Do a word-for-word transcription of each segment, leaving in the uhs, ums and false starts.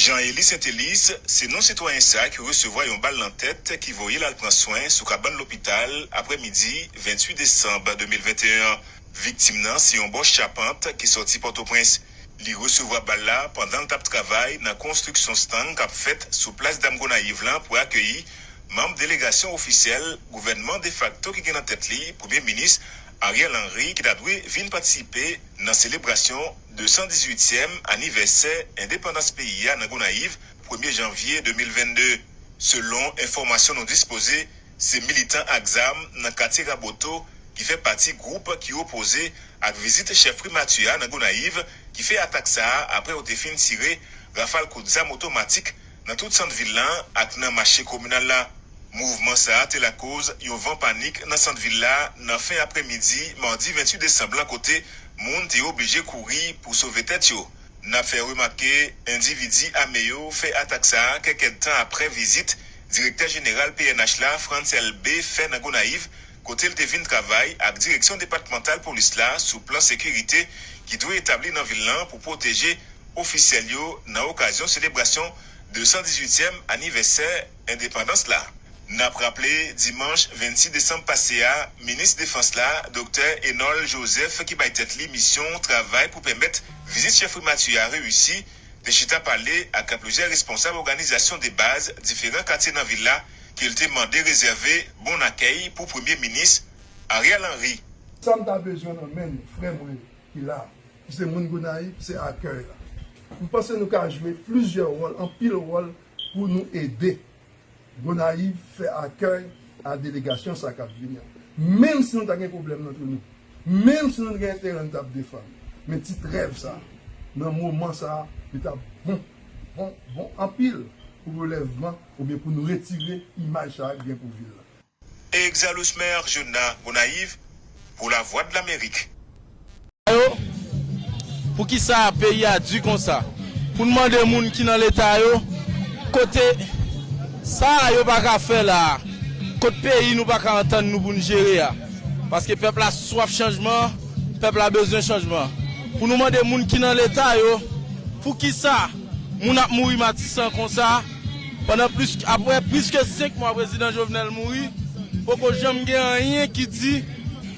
Jean Elis Saint Elis se non sitwayen sa ki resevwa yon bal nan tèt ki voye l al pran swen sou kabann lopital aprè midi venntuit desanm de mil venteyen an. Viktim nan se yon bòs chapant ki sòti Pòtoprens. Li resevwa bal la pandan l t ap travay nan konstriksyon estang k ap fèt sou plas Dam Gonayiv lan pou akeyi manm delegasyon ofisyèl gouvènman defakto ki gen nan tèt li Premye Minis Ariel Henry, ki ta dwe vin patisipe nan selebrasyon de san dizuityèm anivèsè endepandans peyi a nan Gonayiv, premye janvye de mil vennde. Selon enfòmasyon nou dispoze, se militan ak zam nan katye Raboto ki fè pati gwoup ki opoze ak vizit chèf primati a nan Gonayiv ki fè atak sa a aprè yo te fin tire rafal kout zam otomatik nan tout sant vil lan ak nan mache kominal la. Mouvman sa a te lakoz yon van panik nan sant vil la nan fen aprèmidi madi venntuit desanm lan, kote moun te oblije kouri pou sove tèt yo. N ap fè remake, endividi ame yo fè atak sa a kèk èdtan aprè vizit direktè jeneral P N H la, Frantz Elbé, fè nan Gonayiv, kote l te vin travay ak direksyon depatmantal polis la sou plan sekirite ki dwe etabli nan vil lan pou pwoteje ofisyèl yo nan okazyon selebrasyon de san dizuityèm anivèsè endepandans la. N ap raple, dimanch vennsis desanm pase a, minis defans la, Doktè Enol Joseph, ki bay tèt li misyon travay pou pèmèt vizit chèf primati a reyisi, te chita pale ak plizyè responsab òganizasyon de baz diferan katye nan vil la, ke l te mande rezève bon akèy pou premye minis Ariel Henry. Sa m ta bezwen nan men nou, frè mwen yo ki la, ki se moun Gonayiv, se akèy la. M panse nou ka jwe plizyè wòl, anpil wòl, pou nou ede Gonayiv fè akèy a delegasyon sa k ap vini an. Menm si nou ta gen pwoblèm nan tou nou, menm si nou ta gen enterè nou t ap defann, men ti trèv sa, nan moman sa, li t ap bon, bon, bon anpil pou relèvman oubyen pou nou retire imaj sa k gen pou vil la. Exalus Maire Jona Gonayiv pou Lavwadlamerik. Yo, poukisa peyi a di konsa? Pou n mande moun ki nan Leta yo, kote sa a yo pa ka fè la a? Kot peyi nou pa ka antann nou pou n jere a? Paske pèp la swaf chanjman, pèp la bezwen chanjman. Pou nou mande moun ki nan Leta yo, poukisa moun ap mouri Matisan konsa, pandan plis, aprè plis ke senk mwa prezidan Jovenel mouri, poko janm gen anyen ki di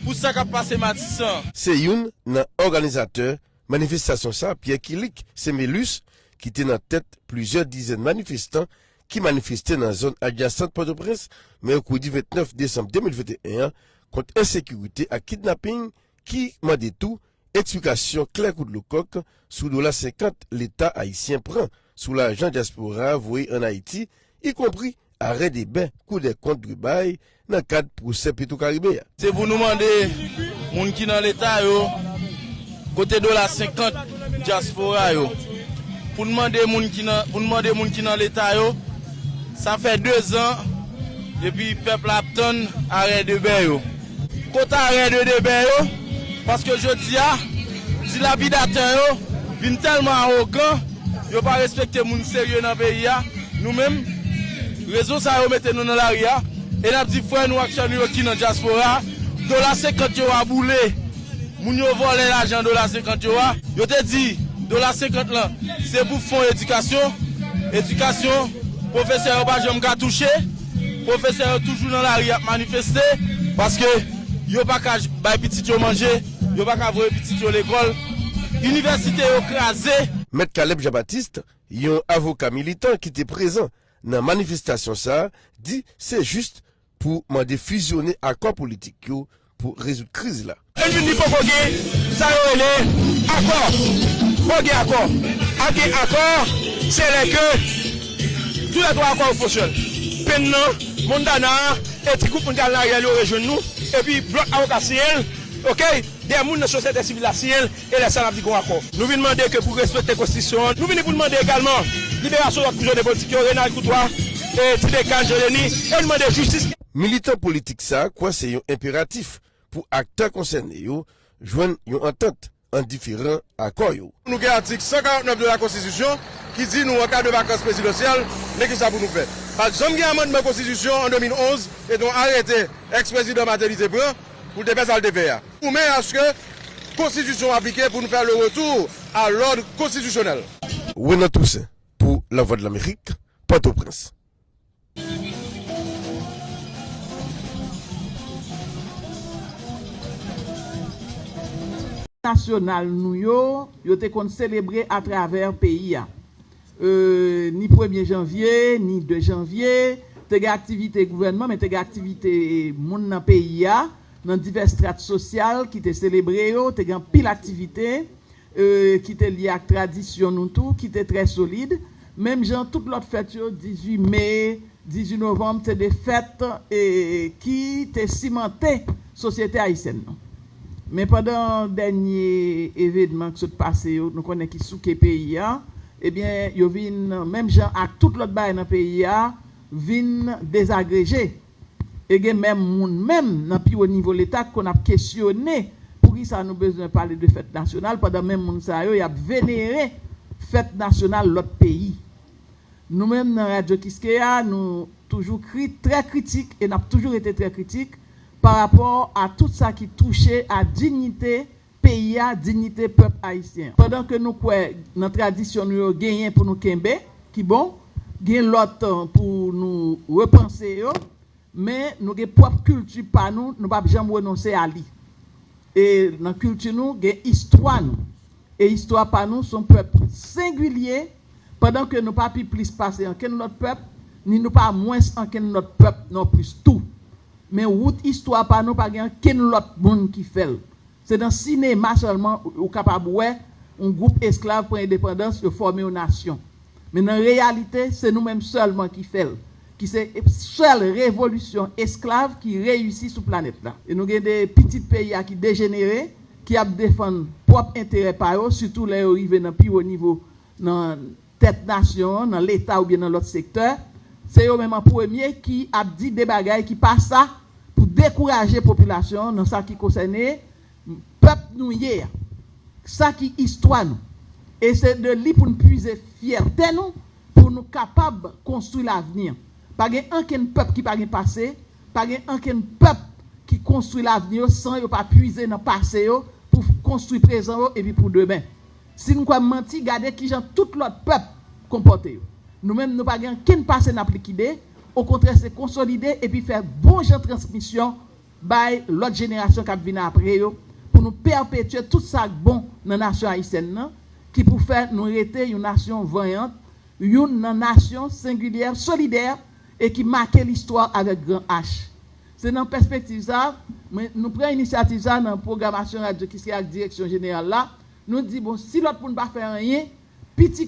pou sa k ap pase Matisan. Se youn nan òganizatè manifestasyon sa, Pierre Kilik Semelus, ki te nan tèt plizyè dizèn manifestan ki manifeste nan zòn adjasan Pòtoprens, mèkredi vennèf desanm de mil venteyen an, kont ensekirite ak kidnaping, ki mande tou eksplikasyon klè kou dlo kòk sou dola senkant Leta ayisyen pran sou lajan dyaspora a voye ann Ayiti, ikonpri arè debè Kou dè kont dwe bay nan kad pwosè Petwokaribe a. Se pou nou mande moun ki nan Leta yo, kote dola senkant dyaspora yo? Pou n mande moun ki nan, pou n mande moun ki nan Leta yo, sa fè dezan depi pèp la ap tann arè debè yo. Kote arè de debè yo? Paske jodi a, dilapidatè yo vin tèlman awogan, yo pa respekte moun serye nan peyi a. Nou menm, rezon sa yo mete nou nan lari a, e n ap di frè nou ak sè nou yo ki nan dyaspora, dola senkant yo a boule. Moun yo vòlè lajan dola senkant yo a. Yo te di dola senkant lan se pou fon edikasyon. Edikasyon, pwofesè yo pa janm ka touche. Pwofesè yo toujou nan lari ap manifeste paske yo pa ka j-, bay pitit yo manje, yo pa ka voye pitit yo lekòl. Inivèsite yo kraze. Mèt Caleb Jean-Baptiste, yon avoka militan ki te prezan nan manifestasyon sa a, di se jis pou mande fizyone akò politik yo pou rezoud kriz la. N vin di poko gen sa yo rele akò. Poko gen akò. Ap gen akò, se lè ke toulètwa akò yo fonksyonn. Penn nan, Montana a, e ti gwoup moun k al nan Ariel yo rejwenn nou, epi blòk avoka siyen l, oke? Dèyè moun nan sosyete sivil la siyen l, e lè sa a n ap di gon akò. Nou vin mande ke pou respekte konstitisyon an. Nou vini pou n mande egalman liberasyon lòt prizonye politik yo, Renald Courtois, e Ti Bekal, Jean Denis, e n mande jistis. Militan politik sa a kwè se yon enperatif pou aktè konsène yo jwenn yon antant ant diferan akò yo. Nou gen atik san karant nèf de la Konstitisyon ki di nou an ka de vakans prezidansyèl, men kisa pou nou fè? Pa t janm gen amandman konstitisyon an de mil onz, e te yon arete èks prezidan Martelly te pran pou l te fè sa l te fè a. Goumen aske konstitisyon an aplike pou nou fè le retour à l'ordre constitutionnel. Renan Toussaint, pou Lavwadlamerik, Pòtoprens. Nasyonal nou yo, yo te konn selebre atravè peyi a. E, ni premye janvye, ni de janvye, te gen aktivite gouvènman, men te gen aktivite moun nan peyi a, nan divès strat sosyal ki te selebre yo, te gen anpil aktivite, e, ki te lye ak tradisyon nou tou, ki te trè solid. Menm jan tout lòt fèt yo, dizuit me, dizuit novanm, se de fèt, e, ki te simante sosyete ayisyèn nan. Men pandan dènye evènman ki sot pase yo, nou konnen ki souke peyi a, ebyen, yo vin, menm jan ak tout lòt bagay nan peyi a, vin dezagreje. E gen menm moun menm nan pi wo nivo Leta k konn ap kesyone poukisa nou bezwen pale de fèt nasyonal, pandan menm moun sa yo, y ap venere fèt nasyonal lòt peyi. Nou menm nan Radyo Kiskeya, nou toujou kri, trè kritik, e n ap toujou rete trè kritik pa rapò a tout sa ki touche a diyite peyi a, diyite pèp ayisyen an. Pandan ke nou kwè nan tradisyon nou yo genyen pou nou kenbe, ki bon, gen lòt, euh, pou nou repanse yo, men nou gen pwòp kilti pa nou, nou p ap janm renonse a li. E nan kilti nou, gen istwa nou. E istwa pa nou, se yon pèp sengilye, pandan ke nou pa pi plis pase ankenn lòt pèp, ni nou pa mwens ankenn lòt pèp non plis tou. Men wout istwa pa nou pa gen ankenn lòt moun ki fè l. Se nan sinema sèlman ou, ou kapab wè yon gwoup esklav pran endepandans, yo fòme yon nasyon. Men nan reyalite, se nou menm sèlman ki fè l, ki se sèl revolisyon esklav ki reyisi sou planèt la. E nou gen de pitit peyi a ki dejenere, ki ap defann pwòp enterè pa yo, sitou lè yo rive nan pi wo nivo, nan tèt nasyon an, nan Leta oubyen nan lòt sektè. Se yo menm an premye ki ap di de bagay ki pa sa pou dekouraje popilasyon an nan sa ki konsène pèp nou ye a, sa ki istwa nou. E se de li pou n pwize fyète nou, pou nou kapab konstwi lavni an. Pa gen ankenn pèp ki pa gen pase, pa gen ankenn pèp ki konstwi lavni yo san yo pa pwize nan pase yo pou konstwi prezan yo epi pou demen. Si n kwè m manti, gade kijan tout lòt pèp konpòte yo. Nou menm, nou pa gen ankenn pase n ap likide, okontrè, se konsolide epi fè bon jan transmisyon bay lòt jenerasyon k ap vin apre yo, pou nou pèpetye tout sa k bon nan nasyon ayisyèn nan, ki pou fè nou rete yon nasyon vanyant, youn nan nasyon sengilyè, solidè, e ki make listwa avèk gran H. Se nan pèspektiv sa, mwen, nou pran inisyativ sa nan pwogramasyon Radyo Kiskeya ak direksyon jeneral la, nou di, bon, si lòt moun pa fè anyen, piti